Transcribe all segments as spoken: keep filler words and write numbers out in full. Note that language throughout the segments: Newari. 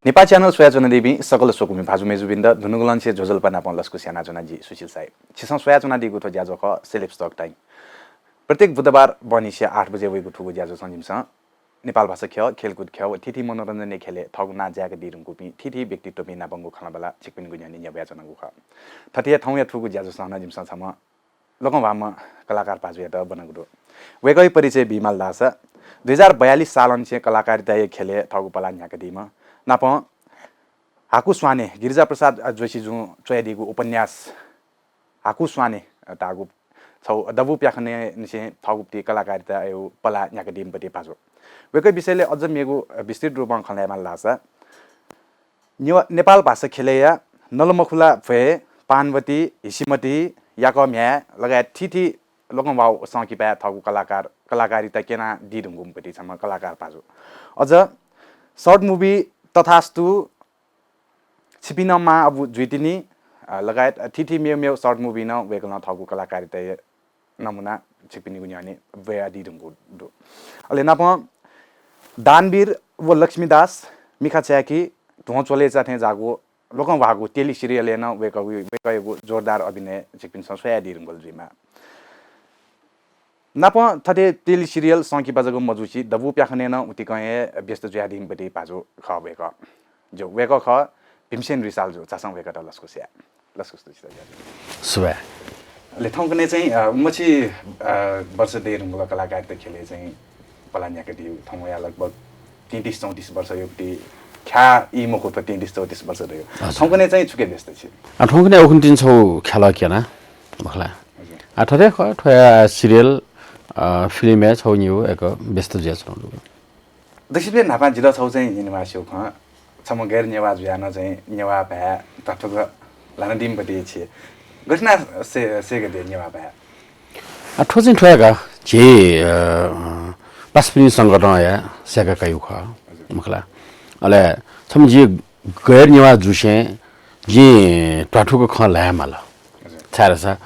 नेपाः च्यानल स्वयाच्वनादीपिं सकल स्वकुमि भाजु मय्जुपिन्त दुनुगलंनिसें ज्वजलपा नापं लसकुस यानाच्वना जि सुशील साई। छिसं स्वयाच्वनादीगु थ्व ज्याझ्वः खः Celebs Talk Time। प्रत्येक बुधबार बहनिसिया आठ बजे वइगु थुगु ज्याझ्वलय् जिमिसं नेपाल भाषा ख्यः, खेलकुद ख्यः व थीथी मनोरञ्जनया ख्यलय् थःगु नां जाय्कादीधुंकूपिं थीथी व्यक्तित्वपिं नापंगु खँल्हाबल्हा छिकपिनिगु न्ह्यःने न्ह्यब्वयाच्वनागु खः। थथे हे थौंया थुगु ज्याझ्वलय् नं जिमिसं छम्ह लोकंह्वाःम्ह कलाकार भाजुयात ब्वनागु दु। वय्कःया परिचय बीमाल धाःसा दुई हजार बयालिस सालंनिसें कलाकारिताया ख्यलय् थःगु पलाः न्ह्याकादीम्ह, नापं हाकु स्वाने, गिरिजाप्रसाद जोशीजुं च्वयादीगु उपन्यास हाकु स्वाने धाःगु छगू दबू प्याखनय् निसें थःगु प्रति कलाकारिताया पलाः न्ह्याकादीम्ह भाजु। वय्कःया विषयलय् अझ मेगु विस्तृत रूपं खँ ल्हायेमाल धाःसा नेवा-, नेपाल भाषा ख्यलय्‌या नलमखुला भ्वय्, पानवती, हिसिमती, याकः म्ह्याय् लगायत थीथी लोकंह्वाः संकिपाय् थःगु कलाकार, कलाकारिता क्यनादीधुंकूम्ह छम्ह कलाकार भाजु। अझ short movie तथास्तु, छिपिं नं मां अबु जुइतिनि, अ, लगायत थीथी मेव मेव short movie नं वय्कलं थःगु कलाकारिताया नमुना छिकपिनिगु न्ह्यःने ब्वयादीधुंकूगु दु। अले नापं दानवीर व लक्ष्मीदास, मिखा चाय्‌की, ध्वं च्वलेचा थें जाःगु लोकंह्वाःगु tele serial-य् नं वय्कःगु, वय्कःयागु जोरदार अभिनय छिकपिन्सं स्वयादीधुंकल जुइमाः। नापं थथे tele serial संकिपा जक मजुसे दबू प्याखनय् नं उतिकं हे व्यस्त जुयादीम्ह भाजु खः वय्कः। ज्यू, वय्कः खः भीमसेन रिसालजु, झासँ वय्कःयात लसकुस याये। लसकुस दु छितः ज्याझ्वः। सुभाय्। अले थौंकन्हय् चाहिँ, अ, मछि, अ, वर्ष दयेधुंकल कलाकारिता ख्यलय् चाहिँ पलाः न्ह्याकादीगु। थौंया लगभग तैंतिस चौंतिस वर्ष यक्ति ख्याः ई मखु, थ्व तैंतिस चौंतिस वर्ष दयेगु। हजुर। थौंकन्हय् चाहिँ छुकी व्यस्त छि? अ, थौंकन्हय् उखुन्हु तिनि छगू ख्यालः क्यना, मखुला। हजुर। अ, थथे खः, थ्वया serial, अ, film-य् छगू निगू एक व्यस्त जुयाच्वनागु दु। दक्वसिबें न्हापां जितः छगू चाहिँ न्यने मास्ति खँ, छम्ह गैर नेवाः जुयाः नं चाहिँ नेवाः भाय् ध्वाथुक ल्हानादीम्ह छि। गथे यानाः सय्-, सय्कादिया नेवाः भाय्? अ, थ्व चाहिँ थ्व हे का, झी, अ, पासापिनि संकटं हे सय्का कयागु खः, हजुर। मखुला। अले छम्ह जि गैर नेवाः जुसें जिं ध्वाथुक खँ ल्हायेमाल। हजुर। छाय्धाःसा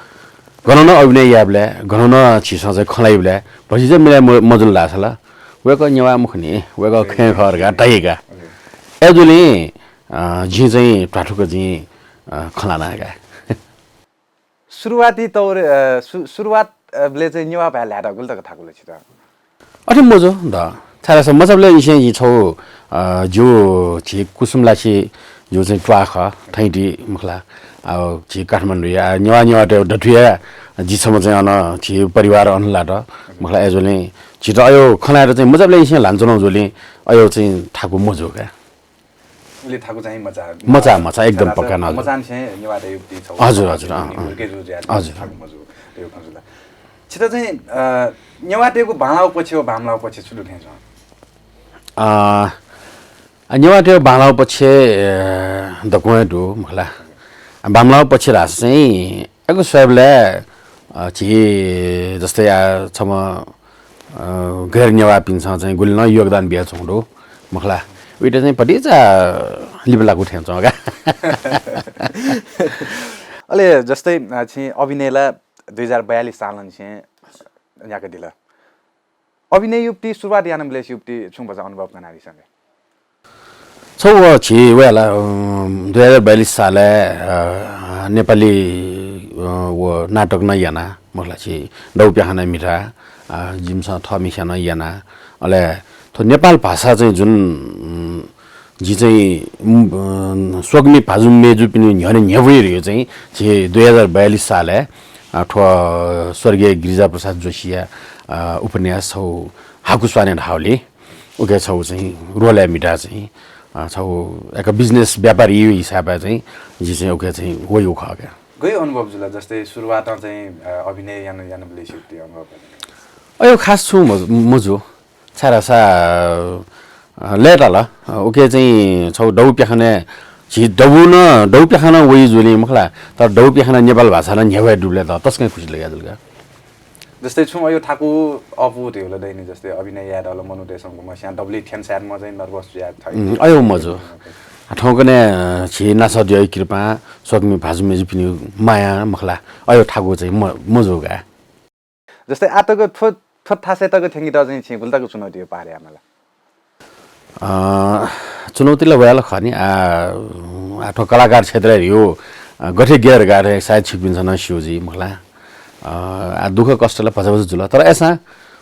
गनं नं अभिनय यायेबलय्, गनं नं झीसं चाहिँ खँ ल्हाइबलय् भतिचा मिलाय् म-, मजुल धाःसा ला वय्कः नेवाः मखु नि, वय्कः खँय् खः धकाः धाइ का। हजुर। अय्जूगुलिं, अ, जिं चाहिँ ध्वाथुक जिं, अ, खँ ल्हाना का। सुरुवाती तौर, अ, सु-, सुरुवात, अ, बलय् चाहिँ नेवाः भाय् ल्हायेत गुलि तक थाकुल छितः? अथे मजू द। छाय्धाःसा मचाबलय् निसें जिं छगू, अ, ज्यू झी कुसुमलाछि ज्यू चाहिँ त्वाः खः, थैंटी मखुला। अ, झी काठमाडौँ या नेवाः नेवाःतय् दथुया जि छम्ह चाहिँ अन झी परिवार अन लात मखुला। अय्जूगुलिं झीत अय् खँ ल्हायेत चाहिँ मचाबलय् निसें ल्हानाच्वनागु जूगुलिं अय् चाहिँ थाकु मजू का। उलि थाकु चाहिँ मचा। मचा, मचा, एकदम छाय्धाःसा पक्का, हजुर। मचांनिसें नेवाःतय् युक्ति छ। हजुर, हजुर, अँ, अँ। हुर्के जू ज्या हजुर। थाकु मजू, त्यो खँ जुल। छितः चाहिँ, अ, नेवाःतय्गु बांलाःगु पक्ष व बांमलाःगु पक्ष छु दु थें च्वं? अ, अ, नेवाःतय्गु बांलाःगु पक्ष, अ, दक्वं हे दु, मखुला। बांमलाःगु पक्ष धाःसा चाहिँ अय्कू स्वयेबलय्, अ, झी जस्तै आ, छम्ह, अ, गैर नेवाःपिन्सं चाहिँ गुलि नं योगदान बियाच्वंगु दु, मखुला। उइत चाहिँ भतिचा लिपा लाकु थें च्वं का। अले जस्तै, अ, छिं अभिनय ला दुई हजार बयालिस सालंनिसें न्ह्याकादिल। अभिनय युक्ति सुरुवात यानाबलय् युक्ति छुं भचा अनुभव कनादिसँ ले? छगू व झी वया ला, अ, दुई हजार बयालिस सालय्, अ, नेपाली, अ, व नाटक नं याना, मखुला झी दबू प्याखनया म्हिता, अ, जिमिसं थःम्हेस्यां नं याना। अले थ्व नेपाल भाषा चाहिँ जुन, उम्, जि चाहिँ, उम्, अ, स्वकुमि भाजु मय्जुपिनि न्ह्यःने न्ह्यब्वये धइगु चाहिँ झी दुई हजार बयालिस सालय्, अ, थ्व स्वर्गीय गिरिजाप्रसाद जोशीया, अ, उपन्यास छगू हाकु स्वाने धाःगुलिं उकी छगू चाहिँ role-या म्हिता चाहिँ, अ, छगू एक business व्यापारीया हिसाबय् चाहिँ जि चाहिँ उकी चाहिँ वयागु खः का। गय् अनुभव जुल, जस्तै सुरुवातं चाहिँ, अ, अभिनय याना, यानाबलय् सिक्ति अनुभव? अय् खास छुं मजु, मजु। छाय्धाःसा, अ, लय्ताल। अ, उकी चाहिँ छगू दबू प्याखनय्, झी दबू नं, दबू प्याखनं वइ जुलिं मखुला, तर दबू प्याखनं नेपाल भाषा नं न्ह्यब्वये दुबलय् त तसकं खुसी लगे जुल का। जस्तै छुं अय् थाकु अःपु धइगु ला दइ नि, जस्तै अभिनय यायेत अले मनूतय्सं गुम्हस्यां दबुलिइ थ्यन सायद म चाहिँ nervous जुया थइ। उम्, अय् मजु। थौंकन्हय्, अ, झी नासःतय् कृपां, स्वकुमि भाजु मय्जुपिनि मायां मखुला, अय् थाकु चाहिँ म-, मजु का। जस्तै आः तक थ्व, थ्व थासय् तक थ्यंकेत चाहिँ छिं गुलि तक चुनौती पार यायेमाल? अ, चुनौती ला वयाल खः नि। आ, आ, थ्व कलाकार क्षेत्रय् ह्यू, अ, गथे गेर गाथे सायद छिकपिन्सं नं स्यू जुइ मखला। अ, आ, दुःख कष्ट ला भचा भचा जुल। तर अय्सां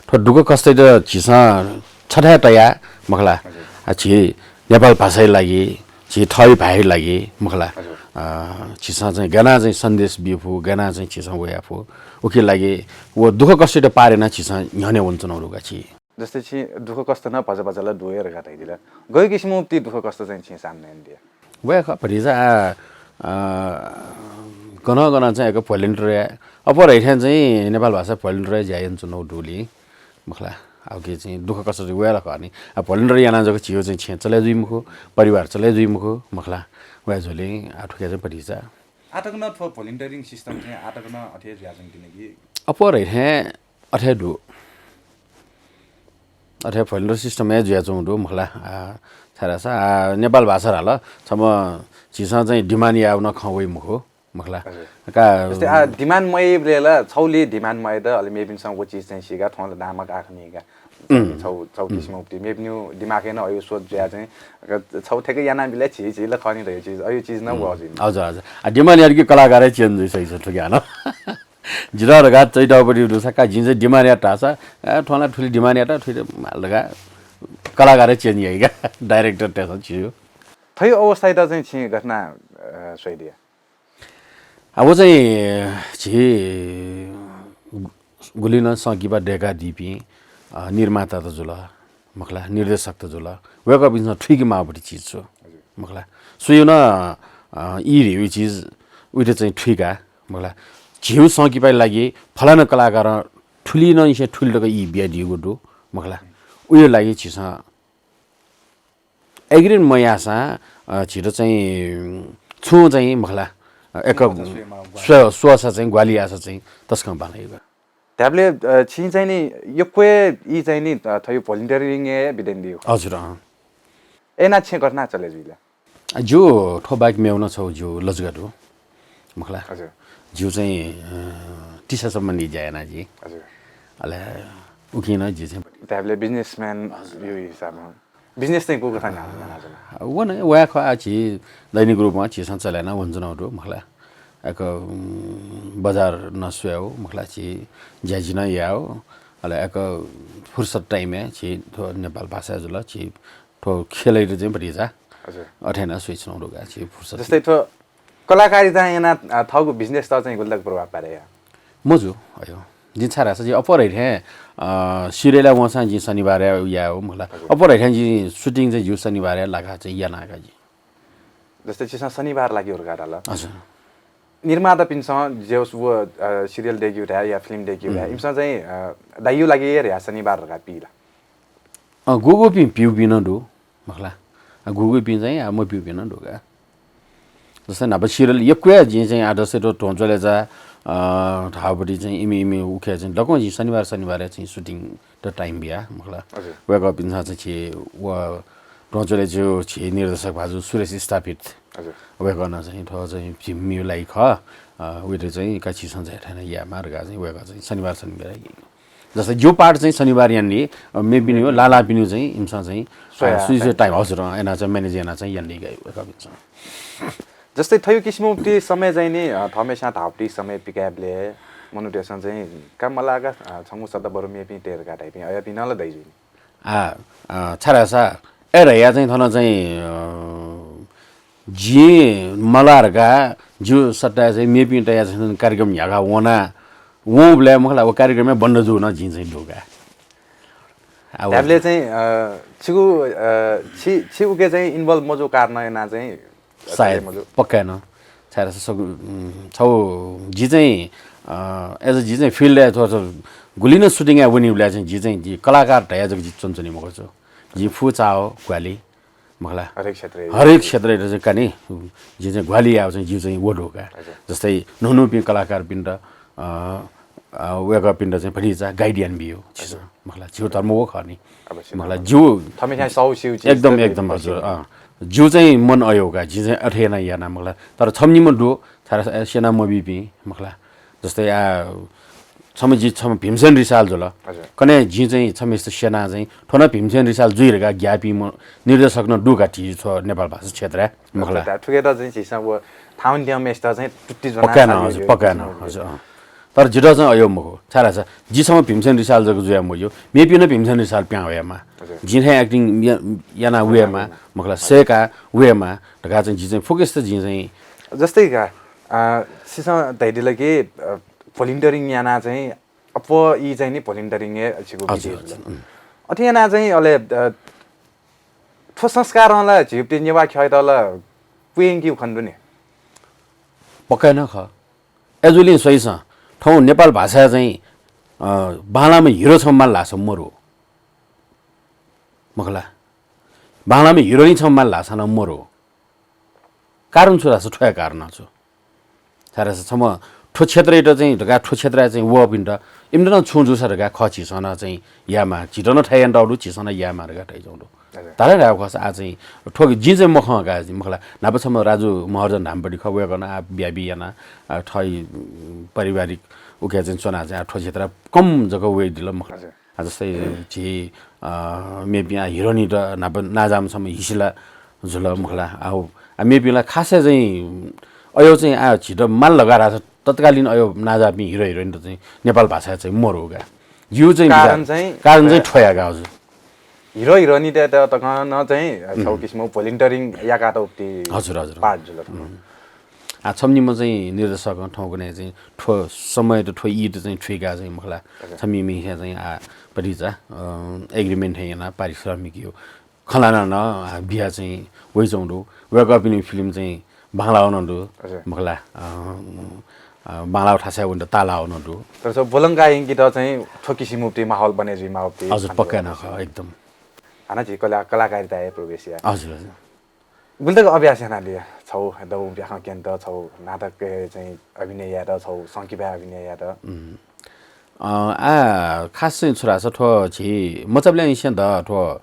थ्व दुःख कष्टयात झीसं छथाय् तया मखला। आ, झी नेपाल भाषाया लागि, झी थःगु भाय्‌या लागि मखला। अ, झीसं चाहिँ गय् याना चाहिँ सन्देश बिफु, गय् याना चाहिँ झीसं वयाफु। उकिया लागि व दुःख कष्टयात पार याना झीसं न्ह्यःने वनाच्वनागु दु का झी। जस्तै छिं दुःख कष्ट नं भचा भचा ला दु हे धकाः धयादिल। गय् किसिमं उति दुःख कष्ट चाहिँ छिं सामना यानादिया? वया खः भतिचा, आ, आ, गनं गनं चाहिँ एक volunteer या, अप्वः धइथें चाहिँ नेपाल भाषा volunteer या ज्या यानाच्वनागु दुलिं मखला। आ, उकी चाहिँ दुःख कष्ट चाहिँ वया ला खः नि। आ, volunteer याना जक झीगु चाहिँ छेँ चले जुइ मखु, परिवार चले जुइ मखु मखला। वया जुलिं आ, थुकिया चाहिँ भतिचा। आः तक नं थ्व volunteering system चाहिँ आः तक नं अथे जुयाच्वंगु दु नि कि? अप्वः धइथें अथे दु। अथे volunteer system हे जुयाच्वंगु दु मखला। आ, छाय्‌धाःसा, आ, नेपाल भाषा धाल, छम्ह झीसं चाहिँ demand याःगु नं खँ वइ मखु मखला। हजुर। का जस्तै, आ, demand मयाइबलय् ला छगुलिं demand मयात, अले मेपिन्सं व चिज चाहिँ सीका, थ्वं ला दांम्ह का खनी का। छगू, छगू किसिमं उति। मेपिनिगु दिमागय् नं अयु सोच जुया चाहिँ, अ, छगू थेके यानाबिले झी, झी ला खनी धयो चिज, अयु चिज नं वः जुइ। हजुर, हजुर। आ, demand यात कि कलाकार हे change जुइ सही छ, थुकिया नं। जितः धकाः चैतपति दुसा का जिं चाहिँ demand यात धाःसा, ए, थ्वं ला थुलि demand यात, थुलि माल धकाः कलाकार हे change याइ का, director तेसं छियो। थ्व अवस्थायात चाहिँ छिं गथे याना, अ, स्वयादिया? आ, व चाहिँ झी गुलि नं संकिपा दय्कादीपिं, अ, निर्मातात जुल मखला, निर्देशकत जुल, वय्कःपिन्सं थुइके माःगु चिज छु मखला। सुयां नं, अ, ई धइगु चिज उइत चाहिँ थुइका मखला। झीगु संकिपाया लागि फलाना कलाकारं थुलि नं इसे थुलि तक ई बियादीगु दु मखला। उया लागि झीसं agree मयाःसां, अ, झीत चाहिँ छुं चाहिँ मखला, अ, एक स्वः, स्वःसा चाहिँ ग्वाहालि याःसा चाहिँ तसकं बांलाइ का। धायेबलय्, अ, छिं चाहिँ नि यक्व ई चाहिँ नि, अ, थ्व volunteering हे बियादीगु। हजुर, अँ। अय् याना छिं गथे याना चले जुइ ला? अ, जिगु थ्व बाहेक मेगु नं छगू जिगु लजगाः दु मखला। हजुर। जिगु चाहिँ, अ, तिसा सम्बन्धी ज्या याना जि। हजुर। अले उकिं नं जि चाहिँ धायेबलय् businessman हजुर। यु हिसाबं business चाहिँ गुगु कथं याना, याना जुल? व नं वया खः, आ, झी दैनिक रूपमा झीसं चले याना वनाच्वनागु दु मखला। एक, उम्, बजार नं स्वयागु मखला, झी ज्याझी नं यायेगु। अले एक फुर्सद time-य् झी थ्व नेपाल भाषा जुल, झी थ्व खेलय् चाहिँ भतिचा। हजुर। अथे याना स्वयाच्वनागु दु का, झी फुर्सद। जस्तै थ्व कलाकारिता याना, अ, थःगु business-त चाहिँ गुलि तक प्रभाव पारे या? मजू, अयो। जिं छाय् धाःसा जिं अप्वः धइथें, अ, serial-य् वंसां जिं शनिबारय् यायेगु मखला। हजुर। अप्वः धइथें जिं shooting चाहिँ जिगु शनिबारय् लाकाः चाहिँ याना का जिं। जस्तै छिसं शनिबार लाकेगु धकाः धाल। हजुर। निर्मातापिन्सं जे होस् व, अ, serial दय्केगु धाये या film दय्केगु धाये, हम्म। इमिसं चाहिँ, अ, दाइयु लागि हे या शनिबार धकाः पी ला? अँ, गुगुपिं प्यूपिं नं दु मखला। अँ, गुगुपिं चाहिँ, आ, मप्यूपिं नं दु का। जस्तै न्हापा serial यक्व जिं चाहिँ आ जस्तै थ्व ध्वंचोले जा, अ, धाःबलय् चाहिँ इमि, इमि उखे चाहिँ दक्वं जिं शनिबार, शनिबार चाहिँ shooting-त time बिया मखला। हजुर। वय्कःपिन्सं चाहिँ छि व ध्वंचोले ज्यू छि निर्देशक भाजु सुरेश स्थापित। हजुर। वय्कलं चाहिँ थ्व चाहिँ झिम्मियु लागि खः, अ, उइत चाहिँ का छिसं चाहिँ थथे यायेमाः धकाः चाहिँ वय्कः चाहिँ शनिबार, शनिबार जस्तै ज्यू part चाहिँ शनिबार यानादी, अ, मेपिनिगु, लालापिनिगु चाहिँ इमिसं चाहिँ, अ, स्वया सुइसुइ time, हजुर, अ, याना चाहिँ manage याना चाहिँ यानादी का वय्कःपिन्सं। जस्तै थ्व किसिमं उति समय चाहिँ नि, अ, थःम्हेस्यां धाःगु उति समय पिकायेबलय् मनूतय्सं चाहिँ का मलाः का, अ, छंगु सत बरु मेपिं तये धकाः धाइपिं अय्पिं नं ला दइ जुइ नि। आ, अ, छाय् धाःसा अय् धया चाहिँ थन चाहिँ, अ, जिं मलाः धकाः ज्यू सट्टाय् चाहिँ मेपिं तया चाहिँ कार्यक्रम न्ह्याकाः वना वंबलय् मखला व कार्यक्रमय् बन्द जू नं जिं चाहिँ दु का। आ, धायेबलय् चाहिँ, अ, छिगु, अ, छि, छि उके चाहिँ involve मजू कारणं याना चाहिँ सायद मजू। पक्का नं। छाय् धाःसा सगु, उम्, छगू जि चाहिँ, अ, as a जि चाहिँ field-य् थ्व, थ्व गुलि नं shooting-य् वनीबलय् चाहिँ जि चाहिँ जि कलाकार धया जक जि च्वनाच्वनी मखु छु। जि फु चाःगु ग्वाहालि मखला। हरेक क्षेत्रय्। हरेक क्षेत्रय् चाहिँ का नि, जि चाहिँ ग्वाहालि याःगु चाहिँ जि चाहिँ व दु का। हजुर। जस्तै न्हून्हूपिं कलाकारपिन्त, अ, अ, वय्कःपिन्त चाहिँ भतिचा guide यानाबियु छिसं। हजुर। मखला, ज्यू धर्म व खः नि। अवश्य। मखला, ज्यू थःम्हेस्यां सःगु स्यू चिज एकदम, त एकदम, हजुर, अँ। ज्यू चाहिँ मन अय् का, जि चाहिँ अथे याना याना मखला। तर छम्ह निम्ह दु, छाय् धाःसा स्यना मबीपिं मखला। जस्तै आ, छम्ह जि छम्ह भीमसेन रिसाल जुल। कने जिं चाहिँ छम्हय्सित स्यना चाहिँ थ्व नं भीमसेन रिसाल जुइ धकाः ग्याःपिं निर्देशक नं दु का थ्व नेपाल भाषा क्षेत्रय्, मखला। थुकेत चाहिँ झीसं व थाउन त्यंम्हय्सित चाहिँ तुति ज्वना पक्का न, हजुर, पक्का न, हजुर, अँ। तर जितः चाहिँ अयो मखु, छाय् धाःसा जि छम्ह भीमसेन रिसाल जक जुया मज्यू, मेपिं नं भीमसेन रिसाल प्यां वयेमा। जिं थें acting या-, याना वयेमा, मखला, सय्का वयेमा धकाः चाहिँ जि चाहिँ focus त जिं चाहिँ जस्तै का, अ, सिसं धयादिल कि, अ, volunteering याना चाहिँ अप्वः ई चाहिँ नि volunteering हे छिगु हजुर, विधि हजुर, जुल। अथे याना चाहिँ अले, अ, थ्व संस्कारं ला झीपिं नेवाः ख्यःयात ला पुयंकिउ खने दु नि। पक्का न खः। एजुलिं स्वइसं थौं नेपाल भाषाय् चाहिँ, अ, बांलाःम्ह हिरो छम्ह माल धाःसा मरु। मखला। बांलाःम्ह हिरोइन छम्ह माल धाःसा नं मरु। कारण छु धाःसा थ्वया कारण छु। छाय् धाःसा छम्ह थ्व क्षेत्रयात चाहिँ धकाः थ्व क्षेत्रय् चाहिँ वःपिन्त इमित नं छुं जूसा धकाः खः झीसं नं चाहिँ यायेमाः, झीत नं थथे यानातःगु दु, झीसं नं यायेमाः धकाः धयाच्वंगु दु। हजुर। धारा धायेगु खःसा आः चाहिँ थ्व जिं चाहिँ मखं का, मखला, न्हापा छम्ह राजु महर्जन धामपट्टि खः, वय्कलं आः ब्याहा याना, आः थः पारिवारिक उके चाहिँ च्वना चाहिँ आः थ्व क्षेत्र कम जक वयादिल मखला। हजुर। आ, जस्तै झी, अ, मेपिं आ हिरोइनत न्हापा नांजाःम्ह छम्ह हिसिला जुल मखला। आ, आ, मेपिं ला खासै चाहिँ अयो चाहिँ आ झीत माल धकाः धाःसा तत्कालीन अयो नांजाःपिं हिरो हिरोइनत चाहिँ नेपाल भाषाय् चाहिँ मरु का। जिगु चाहिँ कारण विचार, चाहिँ, कारण चाहिँ अ, थ्वया का, हजुर। हिरो हिरोइनतय्त तकं नं चाहिँ, अ, छगू किसिमं volunteering याकातःगु हजुर, हजुर। Part जुल थन। आ, छम्ह निम्ह चाहिँ निर्देशकं थौंकन्हय् चाहिँ थ्व समययात थ्व ईत चाहिँ थुइकाः चाहिँ मखला। हजुर। छम्ह निम्ह चाहिँ आ, भतिचा, अ, agreement थें यानाः पारिश्रमिकया खँ ल्हानाः नं, आ, बिया चाहिँ वयाच्वंगु दु। वय्कःपिनि film चाहिँ बांलाः वनागु दु। हजुर। मखला, अ, अ, बांलाःगु थासय् वनेत ताःलाः वनागु दु। तर छगू ब्वलंकाः यंकेत चाहिँ थ्व किसिमया माहौल बने जुइमाःगु हजुर, पक्का नं खः, एकदम। हानं झी कला-, कलाकारिताय् प्रवेश याये। हजुर, हजुर। गुलि तक अभ्यास यानादिया छगू दबू प्याखं क्यनेत, छगू नाटकय् चाहिँ अभिनय यायेत, छगू संकिपाय् अभिनय यायेत? उम्। अ, आ, खास चाहिँ छु धाःसा थ्व झी मचाबलय् निसें द थ्व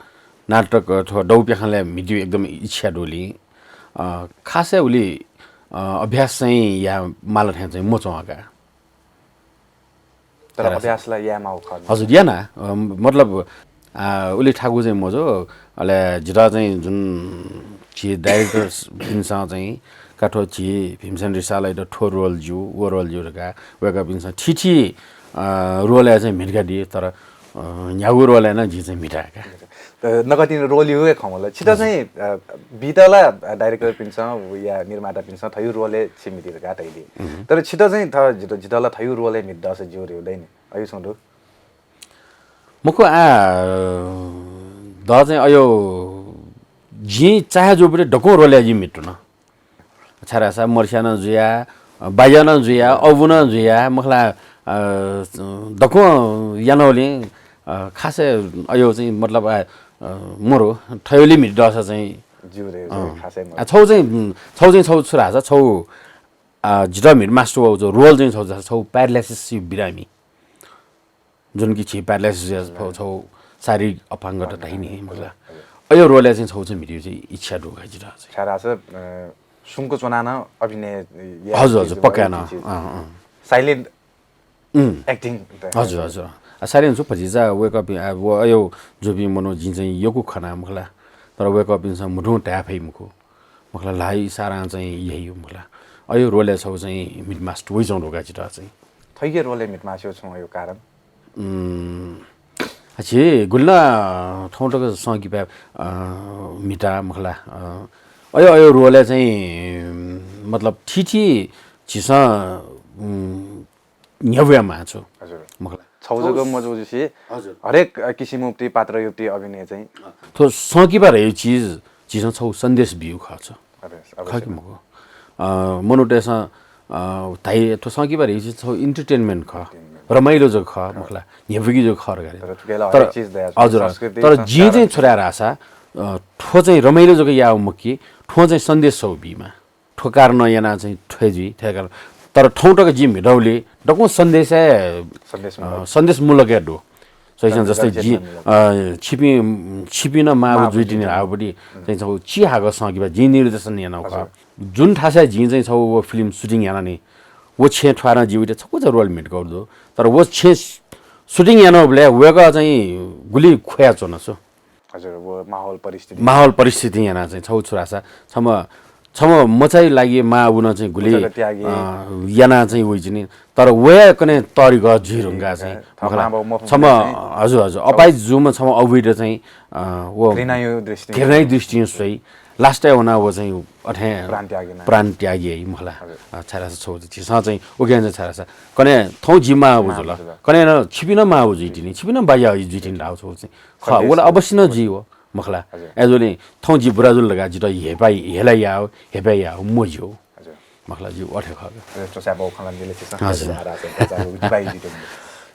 नाटक, थ्व दबू प्याखंलय् म्हितेगु एकदम इच्छा दुलिं, अ, खासय् उलि, अ, अभ्यास चाहिँ याये माल थें चाहिँ मच्वं का। तर तर अभ्यास ला यायेमाःगु खः नि। हजुर, याना, अ, मतलब, आ, उलि थाकु चाहिँ मजू, अले जितः चाहिँ जुन झी directors पिन्सं चाहिँ का थ्व झी भीमसेन रिसालयात थ्व role ज्यू, व role ज्यू धकाः वय्कःपिन्सं थीथी, अ, role-य् चाहिँ म्हितकादी, तर, अ, न्ह्यागु role-य् नं जिं चाहिँ म्हिता का। त नकतिनि role-या हे खँ मखु ला। छितः हजुर। चाहिँ, अ, बीत ला, अ, director-पिन्सं या निर्मातापिन्सं थयु role-य् छि म्हिती धकाः धयादी। उहुँ। तर छितः चाहिँ थ-, जितः, जितः ला थयु role-य् म्हित दःसा ज्यू धयु दइ नि। अयु छुं दु? मखु आ, द चाहिँ अयो जिं चाहे जूबलय् दक्वं role-य् जिं म्हितु न। छाय् धाःसा मर्स्या नं जुया, अ, बाज्या नं जुया, अबु नं जुया, मखला, अ, दक्वं यानावलिं, अ, खासय् अयो चाहिँ मतलब, अ, अ, मरु, थयोलि म्हित दःसा चाहिँ, ज्यू रे, अँ। खासय् मरु। आ, छौ चाहिँ, उम्, छौ चाहिँ छौ छु धाःसा, छौ, अ, जितः म्हित मास्टर वःगु role चाहिँ छौ, छौ paralysis बिरामी। जुन कि छि paralysis या छौ, छौ शारीरिक अपाङ्गता धाइ नि, मखला। अयो role-य् चाहिँ छौ चाहिँ म्हितेगु चाहिँ इच्छा दु का जितः चाहिँ। छाय् धाःसा, अ, सुंक च्वनाः नं अभिनय या हजुर, हजुर, चिज पक्का वइ नं। चिज। अँ, अँ। Silent उम्। Acting त। हजुर, हजुर। आ, silent छु भतिचा वय्कःपिं, आ, व अयो जूपिं मनू जिं चाहिँ यक्व खना मखला। तर वय्कःपिन्सं म्हुतुं धाये फइ मखु। मखला ल्हाः इसारां चाहिँ यय् मखला। अयो role-य् छौ चाहिँ म्हित मास्टर वइच्वं दु का जितः चाहिँ। थैके role-य् म्हित मास्यु छौ अयो कारण? उम्, आ, झी गुलि नं थौं तक संकिपाय्, अ, म्हिता मखला। अ, अयो, अयो role-य् चाहिँ, उम्, मतलब थीथी झीसं, उम्, न्ह्यब्वयेमाः छु। हजुर। मखला। छौ जक मजू जुसे हजुर। हरेक, अ, किसिमया पात्रया अभिनय चाहिँ। अ, थ्व संकिपा धयु चिज, झीसं छौ सन्देश बियु खः छु। अवश्य, खः कि अवश्य। मखु? अ, मनूतय्सं, अ, धाइ थ्व संकिपा धयु चिज छौ entertainment खः। Entertainment। रमाइलो जक खः, मखला। न्ह्यब्वुकी जक खः धकाः। तर थुकेला तर, हरेक चिज दया हजुर, संस्कृति, तर संस्कार जिं चाहिँ छु धाये धाःसा, अ, थ्व चाहिँ रमाइलो जक याउ मखु कि, थ्व चाहिँ सन्देश छौ बीमा। थ्व कारणं यानाः चाहिँ थ्वय् जुइ, थ्वय् कारण। तर थौं तक जिं म्हितौलि दक्वं सन्देश हे, सन्देशमूलक। अ, सन्देशमूलक हे दु। स्वइसं जस्तै जि, अ, छिपिं, छिपिं नं मां जुइतिनि हाःगुपट्टि चाहिँ छौ चिहाकः संकिपा जिं निर्देशन यानागु खः। हजुर। जुन थासय् जिं चाहिँ छौ व film shooting याना नि, व छेँ थ्वारं जिगु छकूचा रोल म्हितुगु दु। तर व छेँ सुटिङ यानाबलय् वय्कः चाहिँ गुलि ख्वया च्वन छु। हजुर, व माहौल परिस्थिति। माहौल परिस्थिति याना चाहिँ छौ छु धाःसा छम्ह छम्ह मचाइ लागि मां अबुनं चाहिँ गुलि उजक त्यागी। अ, याना चाहिँ वइचिनि। तर वया कने तरिका जुइ धुंका चाहिँ थः मां बाउ मफु छम्ह चाहिँ हजुर हजुर अपाइ जुमा छम्ह अबुइट चाहिँ अ, वो घृणायु दृष्टि। घृणायु दृष्टिं स्वइ। लास्टै वना वो चाहिँ अथे प्राण त्यागी ना। प्राण त्यागी है मखला। अ, छारा छौ झीसं चाहिँ उगेन चाहिँ छारा छ। कने थौ जि मां अबु जुल। कने न छिपिन मां अबु जुइतिनि छिपिन बाया जुइतिनि धाउ छौ चाहिँ। ख वला अवश्य न जुइ हो मखला। एजोले थौ जि बुराजुल लगा जित हेपाइ हेला याओ हेपाइ याओ मज्यू। हजुर। मखला जि अथे खः। अरे चोचा बाउ खलन दिले छिसं। हजुर। आरास बचाउ दिपाइ जिते।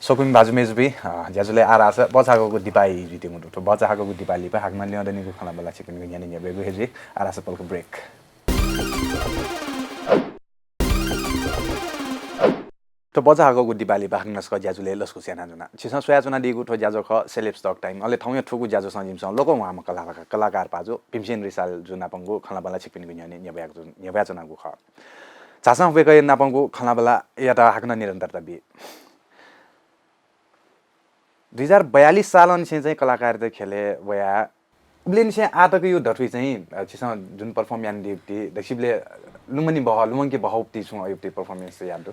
सकुन बाजु मेजुबी ज्याजुले आरास बचाको दिपाइ जिते मुटु। बचाको दिपाइ लिपा हाकमा लियो दनिको खलन बला छिपिन न्याने न्याबेगु हेजी। आरास पलक ब्रेक। थ्व बचाहाकःगु दिपालि बाखंक नस्क ज्याजुले लसकुस यानाच्वना। छिसं स्वयाच्वनादीगु थ्व ज्याझ्वः खः सेलेब्स टक टाइम। अले थौंया थुगु ज्याझ्वःसं जिमिसं लोकंह्वाःम्ह कलाकार, कलाकार पाजु भीमसेन रिसाल जु नापंगु खँल्हाबल्हा छिकपिनिगु न्ह्यःने न्ह्यब्वयाच्वनागु खः। झासँ वय्कःया नापंगु खँल्हाबल्हायात हाकनं निरन्तरता बी। दुई हजार बयालिस सालंनिसें चाहिँ कलाकारिता ख्यलय् वया उबलेंनिसें आः तकया दथुइ चाहिँ, अ, छिसं जुन परफर्म यानादीगु ति दक्वसिबलय् लुमनि बहः, लुमंके बहःगु ति छुं अयुगु ति परफर्मेन्स यात दु?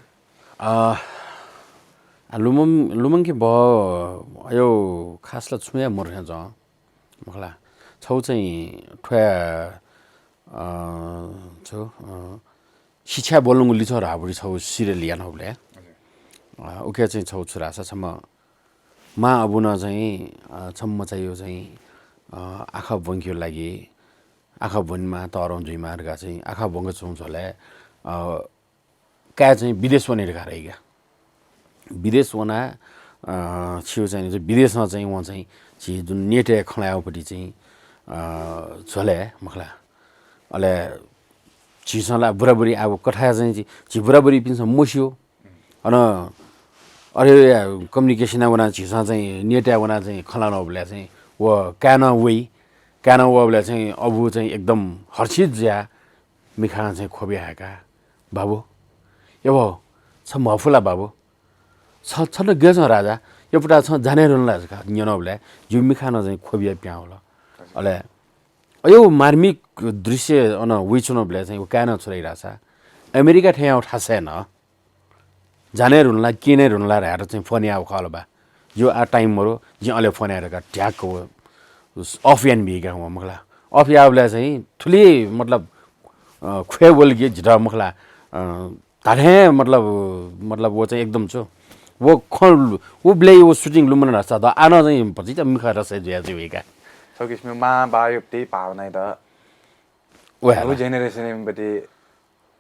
अ, लुमं लुमंके बहः अयो खास ला छुं हे मरु हे जं मखला। छौ चाहिँ थ्वया, अ, छौ, अ, शिक्षा ब्वलंगु लिच्वः धाःगु छौ सिरियल यानाबलय्। अ, उके चाहिँ छौ छु धाःसा छम्ह मां अबुनं चाहिँ, अ, छम्ह मचायु चाहिँ, अ, आखः ब्वंकेगु लागि आखः ब्वनेमा, तःधं जुइमा धकाः चाहिँ आखः ब्वंके च्वंगु झ्वलय्, अ, काय् चाहिँ विदेश वने धकाः धइगु। विदेश वना, अ, छिगु चाहिँ नि, विदेशं चाहिँ वं चाहिँ झी जुन नेटय् खँ ल्हायेगुपट्टि चाहिँ, अ, झ्वलय् मखला। अले झीसं ला बुराबुरी आःगु कथाय् चाहिँ झी, झी बुराबुरीपिन्सं मस्यू। अन अरे कम्युनिकेसनय् वना झीसं चाहिँ नेटय् वना चाहिँ खँ ल्हानाबलय् चाहिँ व काय् नं वइ। काय् नं वःबलय् चाहिँ अबु चाहिँ एकदम हर्षित जुया मिखां चाहिँ ख्वबि हाय्का, बाबु, यबो, छ म्हफु ला बाबु? छ, छ न गय् च्वं राजा, यपुटा छं जाने धुन ला धकाः न्यनाबलय् जिगु मिखां नं चाहिँ ख्वबिया पिहां वल। अले अयो मार्मिक दृश्य अन वइच्वनाबलय् चाहिँ व काय् नं छु धाइ धाःसा अमेरिका थेंयागु थासय् नं जाने धुन ला, क्यने धुन ला धायेत चाहिँ फोन याःगु खः ला बा। जिगु आः टाइम मरु, जिं अले फोन याये धकाः ढ्याक्क व अफ यानाबीका वं मखला। अफ याःबलय् चाहिँ थुलि मतलब, अ, ख्वय् वल कि जितः मखला, अ, धात्थें मतलब, मतलब व चाहिँ एकदम छु। व खँ, उबलय् व सुटिङ लुमन धाःसा त आः नं चाहिँ भतिचा मिखा रसय् जुया चाहिँ वइका। छौ किसिमं मां बायु ति भावनायात व न्हू जेनेरेसनयाम्ह बति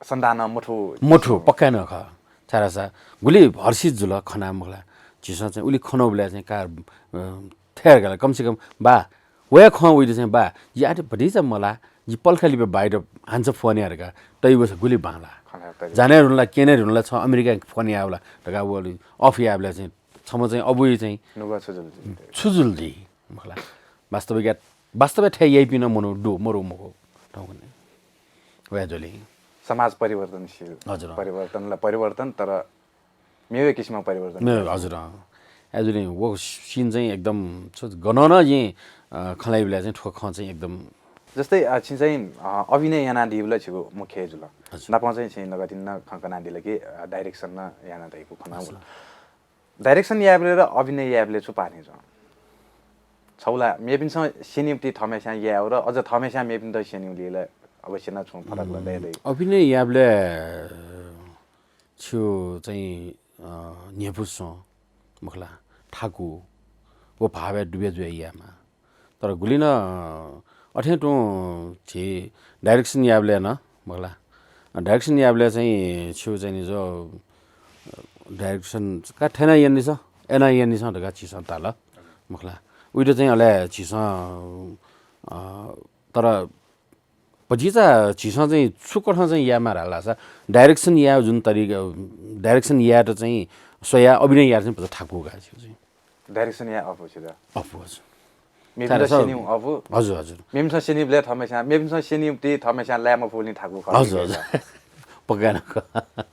सन्तानं मथू। मथू, पक्का नं खः। छाय् धाःसा गुलि हर्षित जुल खना मखला। झीसं चाहिँ उलि खनाबलय् चाहिँ का, अ, थय् धकाः ला, कम से कम बा, वया खँ वइति चाहिँ बा, जि आः भतिचा मला, जि पलखा लिपा बाइत हान्स फोन याये धकाः तइ वःसा गुलि बांला। जाने धुन ला, क्यने धुन ला, छ अमेरिका फोन याःबला धकाः व अफ याःबलय् चाहिँ छम्ह चाहिँ अबुइ चाहिँ नुगः छु जुल ति? छु जुल ति? मखला। वास्तविक, वास्तवय् थथे याइपिं नं मनू दु, मरु मखु। वया जुलिं। समाज परिवर्तनशील। हजुर। परिवर्तन ला परिवर्तन, तर मेवे किसिमं परिवर्तन। मेवे, हजुर, अँ। एजुलिं व scene चाहिँ एकदम छु, गनं नं जिं, अ, खँ ल्हाइबलय् चाहिँ थ्व खँ चाहिँ एकदम। जस्तै, अ, छिं चाहिँ, अ, अभिनय यानादीबलय् छिगु मुख्य जुल। हजुर। नापं चाहिँ छिं नकतिनि नं खँ कनादिल कि, अ, direction नं याना धइगु खँ नं। हजुर। Direction यायेबलय् र अभिनय यायेबलय् छु पानी च्वं? छौ ला मेपिन्सं स्यनीगु ति थःम्हेस्यां यायेगु र अझ थःम्हेस्यां मेपिन्त स्यनीगु ति ला अवश्य नं छुं फरक ला दये दइ। अभिनय यायेबलय् छु चाहिँ, अ, न्ह्यइपु च्वं मखला, थाकु, व भावय् डुबे जुया यायेमाः। तर गुलिं नं अथें तुं झी direction यायेबलय् नं मखला, direction यायेबलय् चाहिँ छु चाहिँ नि जो direction का थथे यानादिसँ, अथे यानादिसँ धकाः झीसं धाल मखला। उइत चाहिँ अले झीसं, अ, तर भतिचा झीसं चाहिँ छु कथं चाहिँ यायेमाः धाःसा direction याये जुन तरिका, direction यायेत चाहिँ स्वया अभिनय यायेत चाहिँ भचा थाकु का झीगु चाहिँ। Direction याये अःपु छित? अःपु, हजुर। मेपिन्त स्यनीगु अःपु? हजुर, हजुर। मेपिन्सं स्यनीबलय् थःम्हेस्यां, मेपिन्सं स्यनीगु ति थःम्हेस्यां लाये मफुगुलिं थाकु खः। हजुर, हजुर। पक्का नं खः।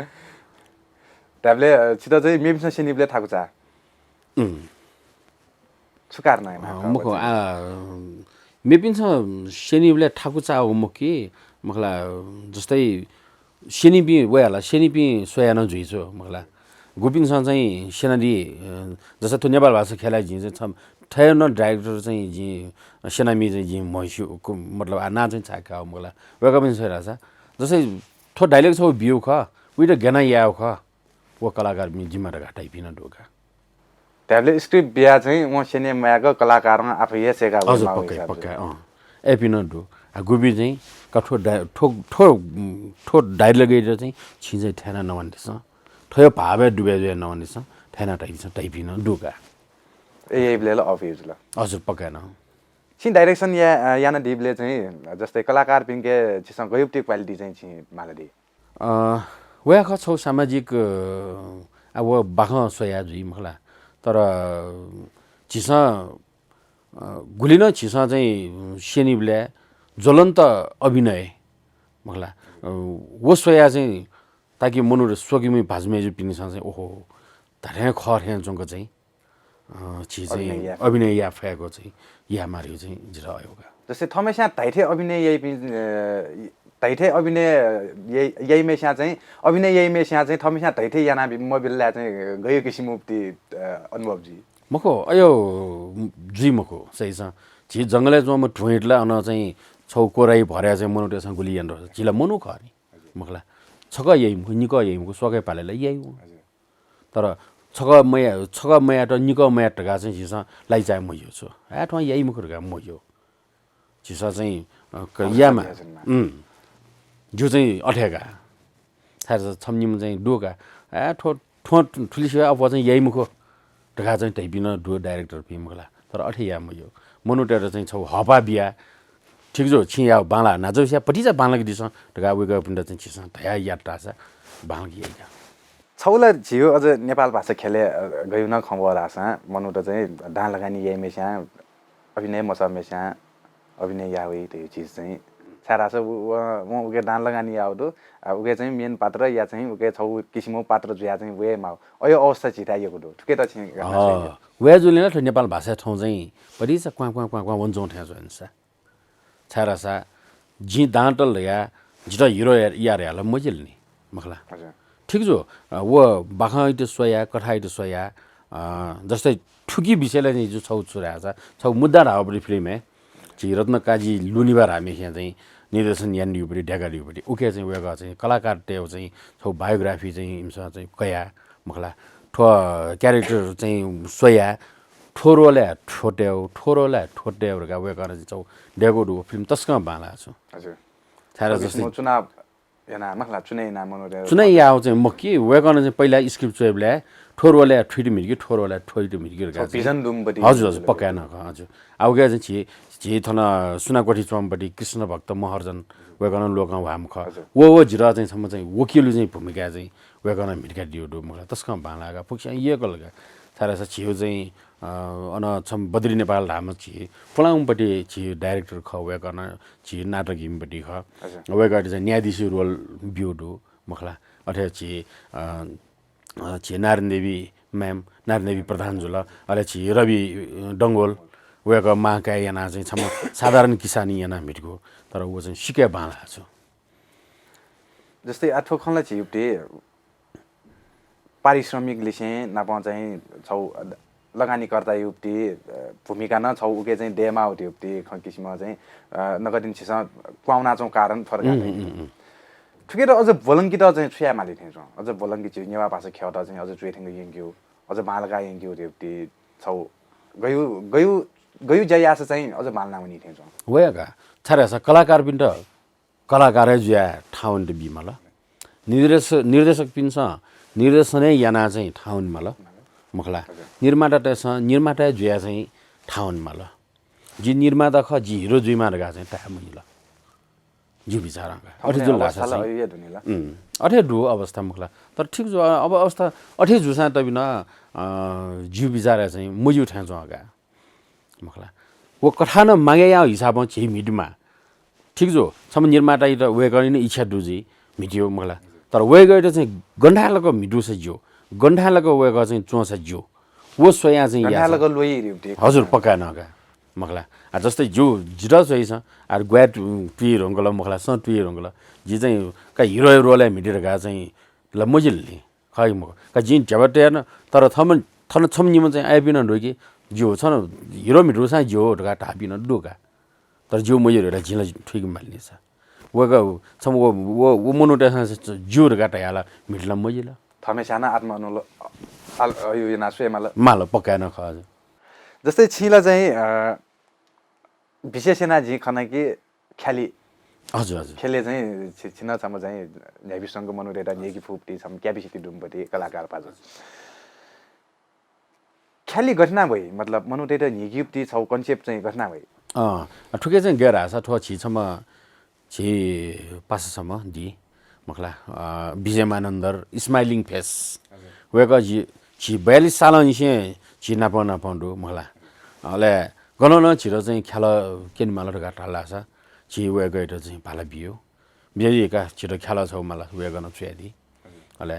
धाबले छित चाहिँ मेपिन्सं स्यनीबले थाकुचा। छु कारण मखु आ, मेपिन्सं स्यनीबले थाकुचा हो मखु कि मखला। जस्तै स्यनीपिं वयाला स्यनीपिं स्वया नं जुइछु मखला। गुपिन्सं चाहिँ स्यनादी। जस्तै थ्व नेपाल भाषा खेलाइ जिं चाहिँ थयन डाइरेक्टर चाहिँ जिं स्यनामि चाहिँ जिं म्हस्यु। मतलब आ ना चाहिँ छाका हो मखला। वय्कःपिन्सं स्वया धाःसा जस्तै थ्व डाइलग छौ बिउ खः, उइत गेना याउ खः। व कलाकारपिं जिम्मा धकाः धाइपिं नं दु का। धाबले स्क्रिप्ट बिया चाहिँ वं स्यने मयाक कलाकारं आफै हे सेका हजुर पक्कै पक्कै। अँ। एपिं नं दु। आ गुबि चाहिँ का थ्व डाइ- थ्व थ्व थ्व डाइलग चाहिँ छिं चाहिँ थ्याना नवानिसं, थ्व भावय् डुबे जुया नवानिसं थ्याना धाइपिं धाइपिं नं दु का। ए यही बेला अफ युज ल। हजुर पक्कै न। छिं डाइरेक्सन या याना दिबले चाहिँ जस्तै कलाकारपिंके छिसं गयुप्ति क्वालिटी चाहिँ छिं माला दी। वया खः छौ सामाजिक आ व बाखं स्वया जुइ मखला। तर झीसं गुलि नं झीसं चाहिँ स्यनीबले ज्वलन्त अभिनय मखला। व स्वया चाहिँ ताकि मनूत स्वकिमि भाजु मय्जुपिनिसं चाहिँ ओहो धाथें खः थें च्वंक चाहिँ अ, झी चाहिँ अभिनय या फय्क चाहिँ या मारिउ चाहिँ जिर अयो का। जस्तै थमेस्यां धाइथे अभिनय याइपिं अ, धाइथे अभिनय याइमेस्यां चाहिँ अभिनय याइमेस्यां चाहिँ थमेस्यां धाइथे याना मबिल्ला चाहिँ गयो किसिम उपति अनुभव जी। मखु अयो जुइ मखु सही छ। झी जंगलय् च्वंम्ह ढुइँटला अन चाहिँ छौ कोराइ भर्या चाहिँ मनूतय्सं गुलि यान झीला मनू खः नि। मखला छक याइ मखु निक याइ मखु स्वकै पालेला याइ। तर छक मया छक मयात निक मयात धकाः चाहिँ झीसं लाइचाय् मज्यू छु। ए थ्वं याइ मखु धकाः मज्यू। झीसं चाहिँ अ, क- यामा। उम्, ज्यू चाहिँ अथे का। थाय् छम्निम चाहिँ दु का। ए थ्व थ्वं थुलि सिवा अप्वः चाहिँ याइ मखु धकाः चाहिँ धइपिं नं दु डाइरेक्टरपिं मखला। तर अथे या मज्यू। मनूतय्त चाहिँ छौ हपा बिया ठीक जो छिं या बांला नाजौस्या पटिचा बांलाक दिसँ धकाः वय्कःपिन्त चाहिँ झीसं धया यात धाःसा बांलाक याइका। छौला झिउ अझ नेपाल भाषा खेले गयु न खंबो धाःसा मनूत चाहिँ दान लगानी याइमेस्यां अभिनय मसःमेस्यां अभिनय यावै धयु चिज चाहिँ छाय् धाःसा वं उके दान लगानी याव दु। उके चाहिँ मेन पात्र या चाहिँ उके छौ किसिमौ पात्र जुया चाहिँ वये माव। अयो अवस्था झिता यगु दु। थुके त छिं वया जुलिन थ्व नेपाल भाषा थौं चाहिँ पटिचा क्वां क्वां क्वां क्वां वंजौं थें जुइनसा। छाय् धाःसा जिं दांतल धया जित हिरो यार याला मजिल नि मखला। ठीक जु। व बाखंइत स्वया कथाइत स्वया जस्तै थुकी विषयलाई चाहिँ जु छौ छु धाःसा छौ मुद्दा धाःपट्टि फिल्म हे झी रत्न काजी लुनिभा धाःमेस्यां चाहिँ निर्देशन यानादिउपट्टि ढ्याकादिउपट्टि उके चाहिँ वय्कः चाहिँ कलाकारतय् चाहिँ छौ बायोग्राफी चाहिँ इमिसं चाहिँ कया मखला। थ्व क्यारेक्टर चाहिँ स्वया थ्व रोलय् थ्व तय् थ्व रोलय् थ्व तय् धकाः वय्कलं चाहिँ छौ देगो दु। फिल्म तसकं बांला छु। हजुर। थाय् जस्तै चुनाव याना मखला चुनाव याना मनोरे चुनाव याव चाहिँ मखु कि वय्कलं चाहिँ पहिला स्क्रिप्ट च्वयेबलय् थ्व रोलय् थ्वइत म्हित कि थ्व रोलय् थ्वइत म्हित कि धकाः चाहिँ भिजन दुमपट्टि हजुर हजुर पक्का न हजुर। आ उके चाहिँ झी झी थन सुनाकोठी च्वंपट्टि कृष्ण भक्त महर्जन वय्कलं लोकं ह्वाम खः। व व जिर चाहिँ छम्ह चाहिँ वकिल चाहिँ भूमिका चाहिँ वय्कलं म्हितका दिउ दु मखला। तसकं बांलागा फुक्स्यां यकल का। थाय् धाःसा झिउ चाहिँ अन छम्ह बद्री नेपाल धाःम्ह झी पुलांपट्टि झी डाइरेक्टर खः। वय्कलं झी नाटक हिमपट्टि खः। वय्कःति चाहिँ न्यायाधीश रोल ब्यू दु मखला। अथे झी अ, झी नारायण देवी म्याम, नारायण देवी प्रधान जुल, अले झी रवि डंगोल, वय्कः मां काय् याना चाहिँ छम्ह साधारण किसानी याना म्हितगु, तर व चाहिँ सिक्क बांलाः छु। जस्तै आ थ्व खँ ला झी उप्ति पारिश्रमिक लिसें नाप चाहिँ छौ लगानीकर्ता युक्ति भूमिका न छौ उके चाहिँ देमा उति उप्ति खँ किसिम चाहिँ नगदिन छिसं क्वाउना छौ कारण थ्व धकाः। थुके त अझ बोलंकित चाहिँ छु याये माली थें च्वं। अझ बोलंकि झी नेवाः भाषा ख्यःत चाहिँ अझ च्वय् थेंगु यंक्यु, अझ बांलाका यंक्यु उति उप्ति छौ गयु गयु गयु ज्या याःसा चाहिँ अझ बांलाना वनी थें च्वं। वया का छाय् धाःसा कलाकारपिन्त कलाकार जुया ठाउँ त बी माल। निर्देश निर्देशकपिन्सं निर्देशन याना चाहिँ ठाउँ माल मखला। निर्मातातय्सं निर्माता जुया चाहिँ ठाउँ माल। जि निर्माता खः, जि हिरो जुइमा धकाः चाहिँ ताये मजिल। जिउ बिचारं का अथे जुल अवस्था ला अय्या धुनिला। अथे दु अवस्था मखला। तर ठीक जु अब अवस्था अथे जुसां तबिन जिउ बिचार चाहिँ मजिउ थें च्वं का। मखला। व कथान मागे या हिसाबं झी म्हितमा। ठीक जु। छम्ह निर्माता इत वय्कःनि इच्छा दु जि म्हितियो मखला। तर वय्‌कःयात चाहिँ गन थाय् लाक म्हितूसा ज्यू, गन थाय् लाक वय्‌कः चाहिँ च्वंसा ज्यू, व स्वयाः चाहिँ याःसा। गन थाय् लाक ल्वइरिउति। हजुर, पक्का नं का, मखला। आ, जस्तै ज्यू, जितः च्वइसा, आ, ग्वाये तु-, तुइ धुंकल, मखला, सँ तुइ धुंकल। जि चाहिँ का हिरो role-य् म्हिते धकाः चाहिँ ला मजिल नि। खः कि मखु? का जिं ध्यबा तया न, तर थम, थन छम्ह निम्ह चाहिँ आइपिं नं दु कि, ज्यू, छन हिरो म्हितूसां ज्यू धकाः धाःपिं नं दु का। तर ज्यू मज्यू धकाः जिं ला थुइके माल नि सा। वय्‌कः छम्ह व, व, व मनूतय्‌सं ज्यू धकाः धयाः ला म्हितू ला मजिल। थःम्हेस्यां नं आत्मअनुल-, आल-, अयु यानाः स्वये माल। माल, पक्का नं खः। जस्तै छिं ला चाहिँ, अ, विशेष यानाः जिं खना कि ख्यालि। हजुर, हजुर। ख्यालि चाहिँ छि-, छिं नं छम्ह चाहिँ न्ह्याइपुसेंगु मनूतय्‌त न्ह्यइके फुगुति छम्ह capacity दुम्हपति कलाकार पाजु। ख्यालि गथे याना वइ, मतलब, मनूतय्‌त न्ह्यइकेगुति छगू concept चाहिँ गथे याना वइ? अँ, थुके चाहिँ गय् धाःसा थ्व झी छम्ह, झी पासा छम्ह दी, मखला, अ, विजय मानन्धर, Smiling Face। हजुर। वय्‌कः झी, झी बयालिस सालंनिसें झी नाप नाप दु, मखला। अले गन नं झीत चाहिँ ख्यालः क्यनेमाल धकाः धाल धाःसा झी वय्‌कःयात चाहिँ भाला बियु। बियादी का, झीत ख्यालः छगू माल, वय्‌कलं च्वयादी। अले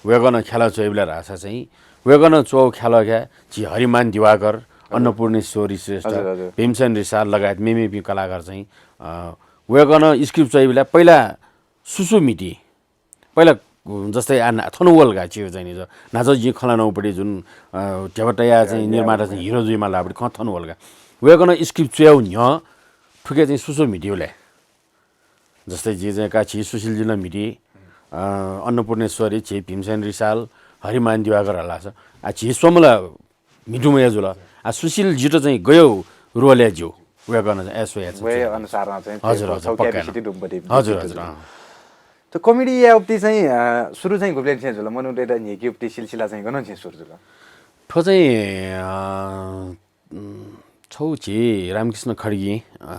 वय्‌कलं ख्यालः च्वइबलय् धाःसा चाहिँ वय्‌कलं च्वःगु ख्यालः का झी हरिमान दिवाकर, हजुर। अन्नपूर्णेश्वरी श्रेष्ठ, हजुर, हजुर। भीमसेन रिसाल लगायत मेमेपिं कलाकार चाहिँ, अ, वय्‌कलं script च्वइबलय् पहिला सुसु म्हिती, पहिला, उम्, जस्तै आ, ना-, थन वल का, छि चाहिँ नि, न्हाचः जिं खँ ल्हानागुपट्टि जुन, अ, ध्यबा तयाः चाहिँ या, या, निर्माता चाहिँ हिरो जुइमाल धाःपट्टि खँ थन वल का। वय्‌कलं script च्वयागु न्ह्यः थुके चाहिँ सुसु म्हितीबलय् जस्तै जि चाहिँ का झी सुशीलजुं नं म्हिती, अ, अन्नपूर्णेश्वरी, झी भीमसेन रिसाल, हरिमान दिवाकर हलास। आ, झी स्वम्ह ला म्हितुम्ह हे जुल। आ, सुशीलजुयात चाहिँ गय् role-य् ज्यू, वय्‌कलं चाहिँ ए स्वया चाहिँ वय् ज्यू। अनुसारं चाहिँ हजुर, हजुर, छगू पक्का capacity नं। दुम्हपति हजुर, हजुर, अँ। त comedy यायेगुपति चाहिँ, अ, सुरु चाहिँ गुबलेंनिसें जुल, मनूतय्‌त न्ह्यइकेगुपति सिलसिला चाहिँ गनंनिसें सुरु जुल? थ्व चाहिँ, अ, उम्, छगू झी रामकृष्ण खड्गी, अ,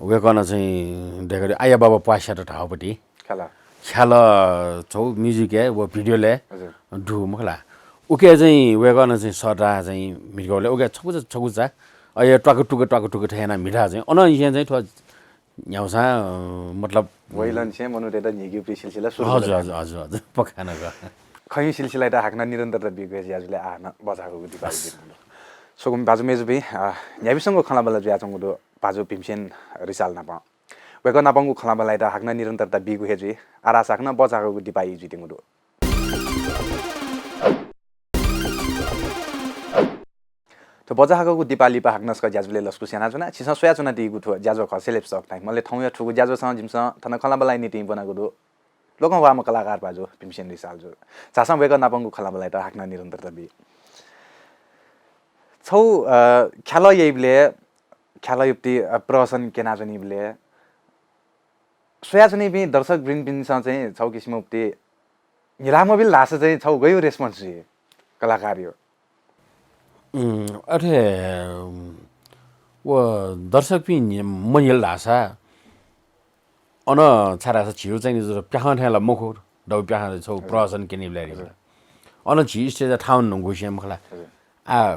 वय्‌कलं चाहिँ दय्‌कादीगु आया बाबा प्वास्यात धाःगुपति। ख्यालः। ख्यालः छगू music-य् व video-लय् हजुर। दु मखु ला। उकी चाहिँ वय्‌कलं चाहिँ सःताः चाहिँ म्हितुकाबलय् उकी छकूचा छकूचा अ, या त्वाकतुक त्वाकतुक थथे यानाः म्हिताः चाहिँ अनंनिसें चाहिँ थ्व न्ह्यागुसां, अ, मतलब वय्‌कलंनिसें मनूतय्‌त न्ह्यइकेगुपति सिलसिला सुरु हजुर, जुल। हजुर, हजुर, हजुर, पक्का नं का। खँया सिलसिलायात हाकनं निरन्तरता बीगु हे ज्याझ्वलय् आः नं बचाःगु दिपाः बिज्यानागु दु। स्वकुमि भाजु मय्‌जुपिं, अ, न्ह्याइपुसेंगु खँ ल्हाबल्हा जुयाच्वंगु दु भाजु भीमसेन रिसाल नाप। वय्‌कः नापंगु खँ ल्हाबल्हायात हाकनं निरन्तरता बीगु हे जुइ। आः धाःसा हाकनं बचाःगु दिपाः जुइत्यंगु दु। थ्व बचाःगु दिपाः लिपा हाकनं छकः ज्याझ्वलय् लसकुस यानाच्वना। छिसं स्वयाच्वनादीगु थ्व ज्याझ्वः खः सेलेब्स टक टाइम। अले थौंया थुगु ज्याझ्वलय् जिमिसं थन खँ ल्हाबल्हाया निंतिं ब्वनागु दु लोकंह्वाःम्ह कलाकार भाजु भीमसेन रिसाल जु। झासँ वय्‌कः नापंगु खँ ल्हाबल्हायात हाकनं निरन्तरता बी। छगू, अ, ख्यालः याइबलय्, ख्यालः याइगुपति, अ, प्रहसन क्यनाच्वनीबलय् स्वयाच्वनीपिं दर्शकवृन्दपिन्सं चाहिँ छगू किसिमं उति न्हिला मबिल धाःसा चाहिँ छगू गय् response जुइ कलाकारया? उम्, अथे, उम्, व दर्शकपिं नि-, मन्हिल धाःसा अन छाय् धाःसा झीगु चाहिँ नि प्याखं थें ला मखु, दबू प्याखं छगू हजुर। प्रहसन क्यनीबलय् हजुर। अन झी stage-य् थाहां वने धुंकूसें मखु ला। हजुर। आ,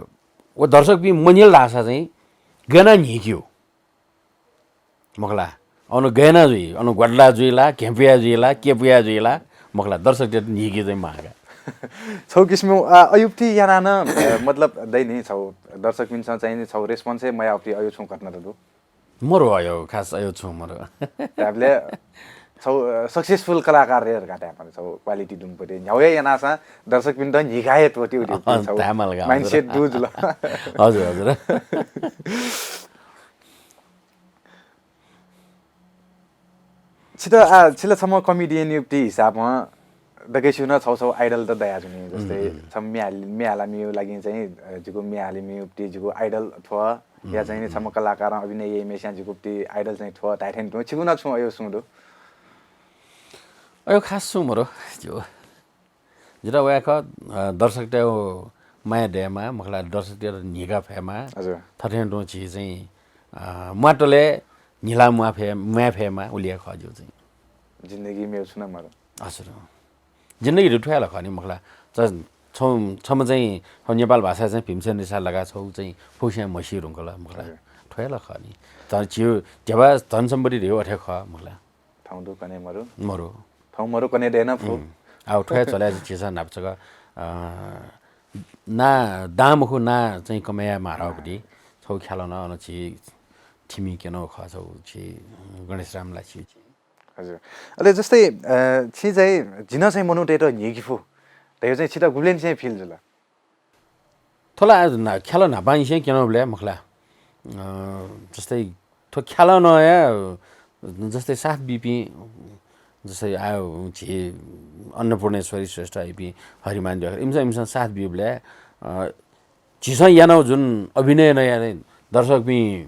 व दर्शकपिं मन्हिल धाःसा चाहिँ गय् यानाः न्हीकेगु। मखु ला, अन गय् याना जुइ, अन ग्वादलाः जुइ ला, घेँपुयाः जुइ ला, केपुयाः जुइ ला, मखु ला, दर्शकतय्‌त न्हीके चाहिँ माःगु। छगू किसिमं, आ, अयुक्ति यानाः नं, अ, मतलब, दइ नि, छगू दर्शकपिन्सं चाहिँ नि छगू response हे मयाःगु अयु छुं घटना त दु। मरु अयु, खास अयु छुं मरु। धायेबलय् छगू, अ, successful कलाकार रे धकाः धायेमाल, छगू quality दुम्ह पति। न्ह्याउ हे यानाःसां दर्शकपिन्त न्हीका हे त्वःतेगु अ, छगू धायेमाल का, mindset हजुर। दु जुल। हजुर, हजुर। छित, आ, छिला छम्ह comedian-या उति हिसाबं दकलय् नं छगू छगू idol त दयाच्वनी, जस्तै उम्, उम्। छम्ह म्ये हाल-, म्ये हालामिया लागिं चाहिँ, अ, जिगु म्ये हालामि उति जिगु idol थ्व, या उम्, चाहिँ नि उम्। छम्ह कलाकारं अभिनय याइम्हस्यां जिगु उति idol चाहिँ थ्व धाये थें तुं, छिगु नं छुं अयु छुं दु? अयु खास छुं मरु, जिगु। जितः वय्‌कः, अ, दर्शकतय्‌गु माया दयेमा, मखु ला दर्शकतय्‌त न्हीका फयेमा। हजुर। थथे तुं झी चाहिँ, अ, म्वातले न्हिला म्वाये फये-, म्वाये फयेमा, उलि हे खः जिगु चाहिँ। जिन्दगी मेगु छुं नं मरु। हजुर। जिन्दगी धइगु थ्व हे ला खः नि, मखु ला। छ-, छम्ह, छम्ह चाहिँ, थ्व नेपाल भाषाय् चाहिँ भीमसेन रिसाल लगायत छगू चाहिँ फुक्कसियां म्हसी धुंकल, मखु ला। हजुर। थ्व हे ला खः नि। तर झीगु ध्यबा धनसम्पत्ति धइगु अथे खः, मखु ला। थौं दु कन्हय् मरु। मरु। थौं मरु कन्हय् दयेनं फु। उम्। आः थ्व हे चले झीसं न्हापा छकः, अ, ना दां मखु ना चाहिँ कमय् याये माःगु पति छगू ख्यालः नं अन झी थिमि क्यनागु खः छगू झी गणेश राम लाछि। हजुर। अले जस्तै, अ, छिं चाहिँ जिं चाहिँ मनूतय्त न्हीके फु धयागु चाहिँ छितः गुबलेंनिसें feel जुल? थ्व ला आ, ना, ख्यालः न्हापांनिसें क्यनागुबलय् मखु ला। अ, जस्तै थ्व ख्यालः नं हे, जस्तै साथ बीपिं, जस्तै आ, झी अन्नपूर्णेश्वरी श्रेष्ठ इपिं हरिमान दिवाकर, इमिसं, इमिसं साथ बीबलय्, अ, झीसं यानागु जुन अभिनय नं याना दर्शकपिं,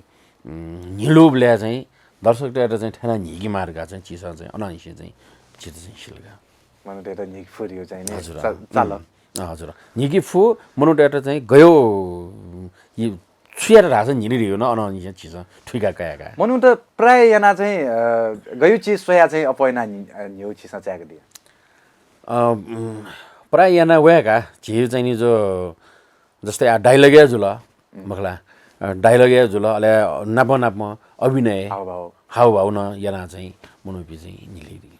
उम्, न्हिलुबलय् चाहिँ दर्शकतय्त चाहिँ थथे यानाः न्हीके माः धकाः चाहिँ झीसं चाहिँ अनंनिसें चाहिँ झीत चाहिँ सिल का। मनूतय्त न्हीके फु धयागु चाहिँ नि हजुर, चा-, अँ। चाल। उम्, अँ, हजुर। न्हीके फु, मनूतय्त चाहिँ गय्, इ, छु यात धाःसा न्हिले धयागु नं अनंनिसें झीसं थुइका कया का। मनूत प्रायः यानाः चाहिँ, अ, गय् चिज स्वयाः चाहिँ अप्वः यानाः न्हि-, अ, न्ह्यः झीसं चाय्‌का दिया। अ, उम्, प्रायः यानाः वया का। झी चाहिँ नि जो जस्तै आ dialogue हे जुल, उम्। मखु ला। अ, dialogue हे जुल, अले नापं नापं अभिनय, हावभाव। हावभाव नं यानाः चाहिँ मनूपिं चाहिँ न्हिले दी।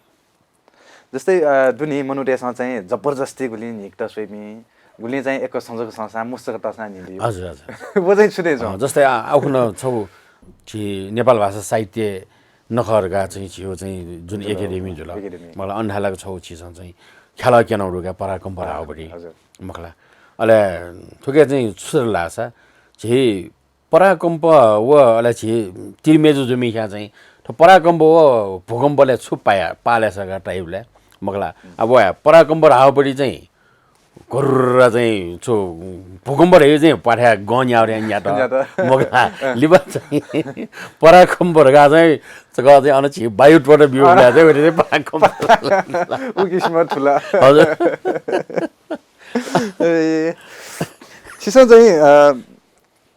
जस्तै, अ, दुने मनूतय्सं चाहिँ जबरजस्ती गुलिं न्हीकेत स्वइपिं, गुलिं चाहिँ एक संजक संसार मुसक तःसां न्हिले। हजुर, हजुर। व चाहिँ छु दय् च्वं? अ, जस्तै आ, आखुन छगू झी नेपाल भाषा साहित्य नखः धकाः चाहिँ झीगु चाहिँ जुन जुल, एकेडेमी जुल। एकेडेमी। मखु ला, अन थाय् लाक छगू झीसं चाहिँ ख्यालः क्यनागु दु का पराकम्प धाःगु पति। हजुर। मखु ला। अले थुके चाहिँ छु धाःसा झी पराकम्प व अले झी तिरिमेजु जुमिख्या चाहिँ थ्व पराकम्प व भूकम्पलय् छु पाया, पालय् सका type लय् मखु ला। अब व पराकम्प धाःगु पति चाहिँ घुर्र चाहिँ छु भूकम्प धयागु चाहिँ प्वाथय् गं न्याः रे न्यात। न्यात। मखु ला। लिपा चाहिँ पराकम्प धकाः चाहिँ छकः चाहिँ अन झी वायु त्वःता ब्यूबलय् चाहिँ वथे चाहिँ पराकम्प। उ किसिम थुल। हजुर। ए, छिसं चाहिँ, अ,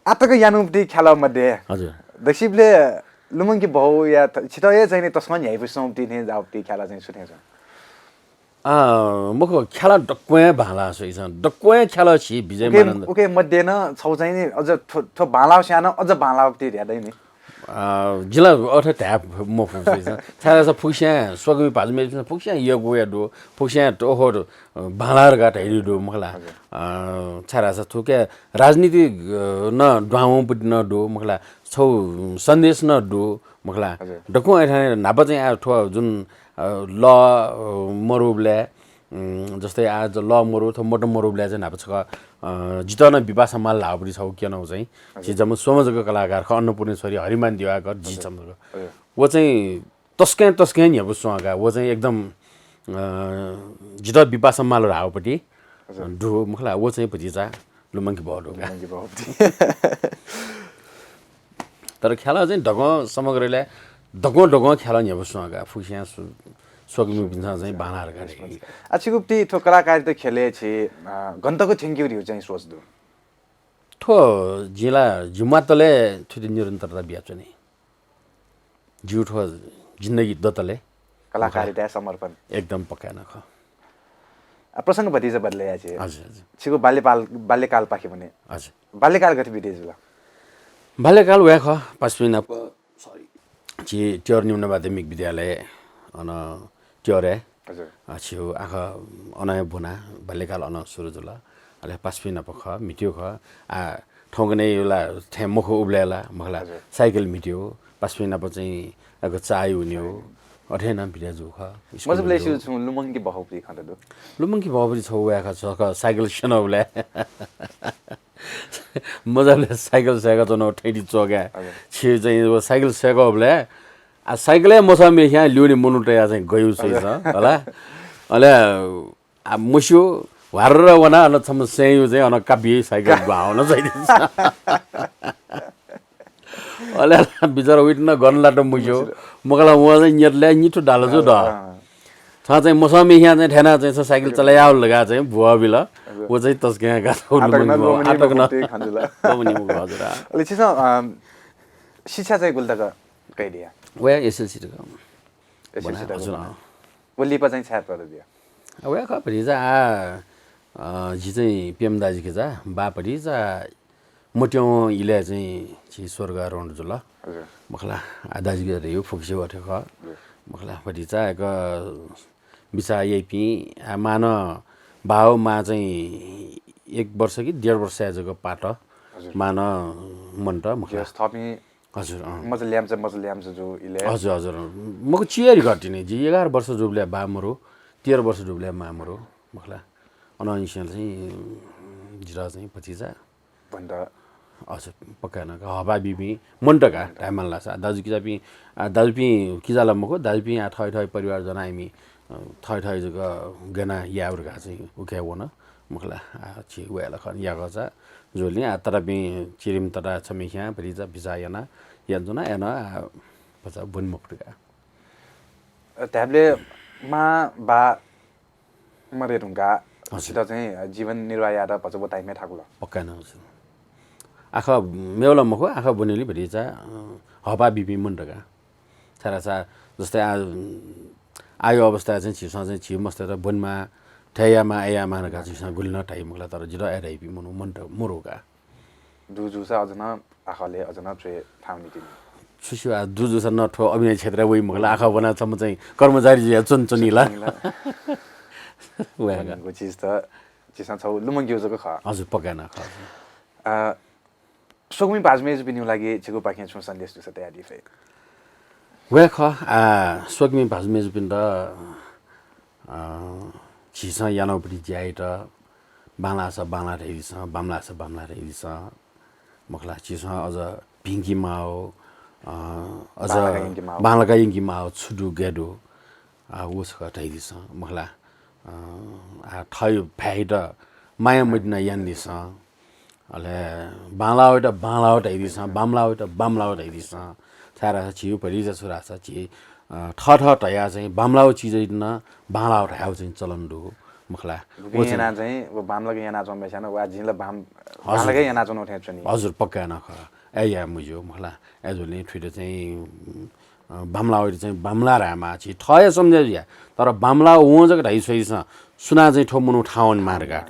आतक यानागु पति ख्यालः मध्ये। हजुर। दक्वसिबलय् लुमंकी बहू या त-, छितः हे चाहिँ नि तसकं न्ह्याइपुसे च्वंगु पति थें जाःगु पति ख्यालः चाहिँ छु थें च्वं? आ, मखु, ख्यालः दक्वं हे बांलाः स्वइसां, दक्वं हे ख्यालः छि विजय उके, मानन्धर। उके मध्ये नं छगू चाहिँ नि अझ थ्व, थ्व बांलाःसां नं अझ बांलाःगु पति धया दइ नि। आ, जिं ला अथे धाये मफु स्वइसां। छाय्‌धाःसा फुक्कसियां स्वकुमि भाजुमय्‌पिन्सं फुक्कसियां यःगु हे दु, फुक्कसियां त ओहो, अ, बांलाः धकाः धयादीगु दु मखु ला। हजुर। अ, छाय्‌धाःसा थुके राजनीति, अ, नं दुहां वंगु पति नं दु मखु ला। छगू सन्देश नं दु मखु ला। हजुर। दक्वं अथे न्हापा चाहिँ आ थ्व जुन, अ, लः, अ, मरुबलय्, उम्, जस्तै आ ज-, लः मरु, थ्व मत मरुबलय् चाहिँ न्हापा छकः, अ, जितः नं बिपाशा माल धाःगु पति छगू क्यनागु चाहिँ। हजुर। झी जम्मा स्वम्ह जक कलाकार खः, अन्नपूर्णेश्वरी, हरिमान दिवाकर, झी हजुर। छम्ह जक। हजुर। व चाहिँ तसकं तसकं न्ह्यइपुसे च्वं का, व चाहिँ एकदम, अ, जितः बिपाशा माल धाःगु पति हजुर। दु मखु ला, व चाहिँ भतिचा लुमंकी बहू दु का। लुमंकी बहू पति। तर ख्यालः चाहिँ दक्वं समग्रलय् दक्वं दक्वं ख्यालः न्ह्यइपुसे च्वं का, फुक्कसियां स्व-, स्वकुमिपिन्सं चाहिँ बांलाः धकाः धइ। आ, छिगु पति थ्व कलाकारिता ख्यलय् छि, अ, गन तक थ्यंकेगु धइगु चाहिँ सोच दु? थ्व जिं ला जिमि म्वातले थुति निरन्तरता बियाच्वने। जिगु थ्व जिन्दगी दतले कलाकारिताय् समर्पण। एकदम पक्का याना खः। आ, प्रसंग भतिचा बदले याये छि। हजुर, हजुर। छिगु बाल्यपाल-, बाल्यकालपाखे वने। हजुर। बाल्यकाल गथे बिते जुल? बाल्यकाल वया खः, पासापिं नाप, sorry, झी त्योर निम्न माध्यमिक विद्यालय अन त्योरय्। हजुर। अ, छिगु आखः अन हे ब्वना, बाल्यकाल अन सुरु जुल। अले पासापिं नाप खः, म्हितेगु खः। आ, थौंकन्हय् ला थें मखु उबलय् ला, मखु ला, हजुर। साइकल म्हितेगु, पासापिं नाप चाहिँ अक चाःहि वनेगु, अथे नं बिते जूगु खः। स्कुल मजबुलय् वनेगु। छु लुमंकी बहू पति खँ त दु? लुमंकी बहू पति छगू वया खः, छकः साइकल स्यनाबलय्। मजबुलय् साइकल सय्‌का च्वनागु थैति च्वःकाः। हजुर। छि चाहिँ व साइकल सय्‌काबलय् आ, साइकलय् मसःम्ह मेख्यां ल्यूने मनू तयाः चाहिँ गयु स्वइसां, हजुर। हला। अले, आ, मस्यू, ह्वार्र वनाः अन छम्ह सय्‌यु चाहिँ अन कापि साइकल का- ग्वाहां वन स्वइदिसा। अले बिचरा वइत नं गन लात मस्यू। मस्यू। मखु ला वं चाहिँ न्यतले निथु दाल जु द। अँ। छ चाहिँ मसःम्ह मेख्यां चाहिँ थथे यानाः चाहिँ छ साइकल चले याउ लगा चाहिँ भुवा बिल। हजुर। व चाहिँ तसकं गाथा आतक नं लुमंकी बहू, आतक नं। खंजुला। बहू निम्ह खंजुला। अले छिसं, अम, शिक्षा चाहिँ गुलि तक कयादिया? वया एसएलसी तक। एसएलसी बना, तक हजुर, बना। अँ। व लिपा चाहिँ छाय् तर दिया? आ, वया खः भतिचा आ, अ, जि चाहिँ प्यम्ह दाजुकिजा, बा भतिचा मत्यं इलय् चाहिँ झी स्वर्गारोहण जुल। हजुर। मखु ला, आ दाजुकिजा धइगु फुक्कसिया अथे खः। हजुर। मखु ला, भतिचा एक, अ, बिचाः याइपिं, आ, मां नं बाः व मां चाहिँ एक वर्ष कि डेढ वर्ष जक पात। हजुर। मां नं मन्त मखु ला। थःपिं हजुर, अँ। मजल्याम्चा, मजल्याम्चा जु इले। हजुर, हजुर। मखु, चिया रिघट तिनि। जि एघार वर्ष जूबलय् बाः मरु, तेह्र वर्ष जूबलय् मां मरु, मखु ला। अनंनिसें चाहिँ जितः चाहिँ भतिचा। भतिचा। हजुर, पक्का नं का। हःपाः बीपिं मन्त का, धायेमाल धाःसा। दाजुकिजापिं, आ, दाजुपिं किजा ला मखु, दाजुपिं आ थः थः परिवार ज्वनाः इमि, अ, थः थः जक गय् याये धकाः चाहिँ उखे वन। मखु ला, आ, छि वये ला खः नि, याकःचा जुलिं, आ, ततापिं चिरिम तता छम्ह खिहां भतिचा बिचाः याना, यानाच्वना, अय्नं, आ, भचा ब्वने मफुत का। अ, धायेबलय् मां बाः मरे धुंकाः हजुर। छितः चाहिँ जीवन निर्वाह यायेत भचा व time-य् थाकु ला? पक्का नं हजुर। आखः मेव ला मखु, आखः ब्वनेबलय् भतिचा, अ, हःपाः बीपिं मन्त का। छाय्धाःसा जस्तै आ, आःया अवस्थाय् चाहिँ झीसं चाहिँ झी मस्तय्त ब्वनेमाः, थथे यायेमाः, अथे यायेमाः धकाः झीसं गुलि नं धाइ मखु ला, तर जितः अथे धाइपिं मनू मन्त मरु का। दु जूसा अझ नं आखलय् अझ नं च्वय् थाहां वनी तिनि। छु स्यू आ, दु जूसा नं थ्व अभिनय क्षेत्रय् वइ मखु ला, आखः ब्वनाः छम्ह चाहिँ कर्मचारी जुयाः च्वनाच्वनी ला। च्वनाच्वनी ला। वया का। वंगु चिज त झीसं छगू लुमंकेगु जक खः। हजुर, पक्का नं खः। अ, स्वकुमि भाजु मय्जुपिनिगु लागि छिगुपाखें छुं सन्देश दुसा तयादी फइ? वया खः, आ, स्वकुमि भाजु मय्जुपिन्त, अ, झीसं यानागु पति ज्यायात बांलाःसा बांलाः धयादिसँ, बांमलाःसा बांमलाः धयादिसँ। मखु ला, झीसं अझ भिंके माःगु, अ, अझ बांलाक यंके माःगु। बांलाक यंके माःगु छु दु, गय् दु, आ, व छकः धयादिसँ, मखु ला। अ, आ, थःगु भाय्‌यात माया मदिना यानादिसँ। अले बांलाःगुयात बांलाःगु धयादिसँ, बांमलाःगुयात बांमलाःगु धयादिसँ। छाय्धाःसा झीगु भतिचा छु धाःसा झी, अ, थःथः धयाः चाहिँ बांमलाःगु चिजयात नं बांलाःगु धयागु चाहिँ चलन दु, मखु ला। व चाहिँ यानाः चाहिँ व बांमलाक यानाच्वंम्हस्यां नं वा जिं ला बां-, हजुर। बांलाक यानाच्वनागु थें च्वनी। हजुर, पक्का नं खः। अय् याये मज्यू, मखु ला। अय्‌जूगुलिं थुइत चाहिँ, अ, बांमलाःगुयात चाहिँ बांमलाः धायेमाः, झी थः हे सम्झे जुया। तर बांमलाःगु वं जक धयाछ्वइदिसँ, सुनां चाहिँ थ्व मनू थाहां वनेमाः धकाः।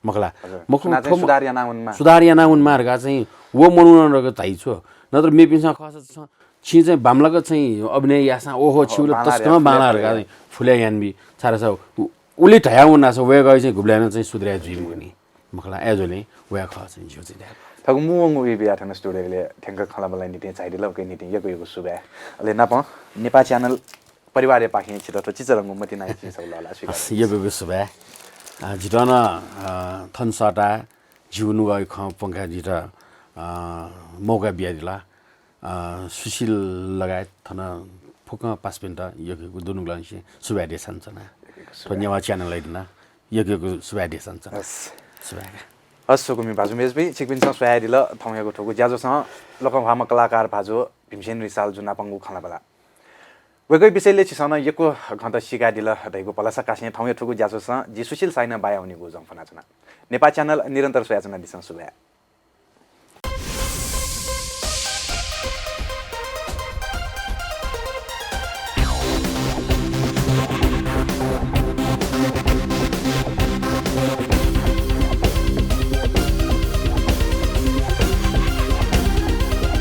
मखु ला। हजुर। मखु, सुनां चाहिँ थ्व म-, सुधार याना वनेमाः। सुधार याना वनेमाः धकाः चाहिँ व मनूं नं जक धाइछ्व। नत्र मेपिन्सं खःसा छ-, छिं चाहिँ बांमलाक चाहिँ अभिनय याःसां ओहो, अहो, छिगु ला बांलाः तसकं धकाः बांलाः फुले धकाः चाहिँ फुले यानाबी। छाय्धाःसा उ-, उलि धयाः वनासा वय्‌कः चाहिँ गुबलें नं चाहिँ सुधारय् जुइ मखु नि। मखु ला, अय्‌जूगुलिं वया खः चाहिँ ज्यू चाहिँ धाये। थःगु मू वंगु वीबीआर थन studio-य् थ्यंक खँल्हाबल्हाया निंतिं झायादिल, उकिया निंतिं यक्व यक्व सुभाय्। अले नापं नेपाः च्यानल परिवारया पाखें छितः थ्व चिचाधंगु मतिनाया चिं छगू लःल्हाः स्वीकार। हस्, यक्व यक्व सुभाय्। अ, जितः नं, अ, थन सःताः जिगु नुगःया खँ प्वंकाः जितः, अ, मौका बियादिल। अ, सुशील लगायत थन फुक्कं पासापिन्त यक्व यक्व दुनुगलंनिसें सुभाय् देछाना च्वना। यक्व यक्व सुभाय्। थ्व नेवाः च्यानलयात नं यक्व यक्व सुभाय् देछाना च्वना। हस्। सुभाय्। हस्, स्वकुमि भाजु मय्जुपिं, छिकपिन्सं स्वयादिल थौंयागु थुगु ज्याझ्वलय् लकं ह्वाःम्ह कलाकार भाजु भीमसेन रिसाल जु नापंगु खँल्हाबल्हा। वय्‌कःया विषयलय् छिसं नं यक्व खँत सीकादिल धइगु भलसा कासें थौंया थुगु ज्याझ्वलय् जि सुशील साइनं बाया वनेगु जं फ्वनाच्वना। नेपाः च्यानल निरन्तर स्वयाच्वनादिसँ, सुभाय्।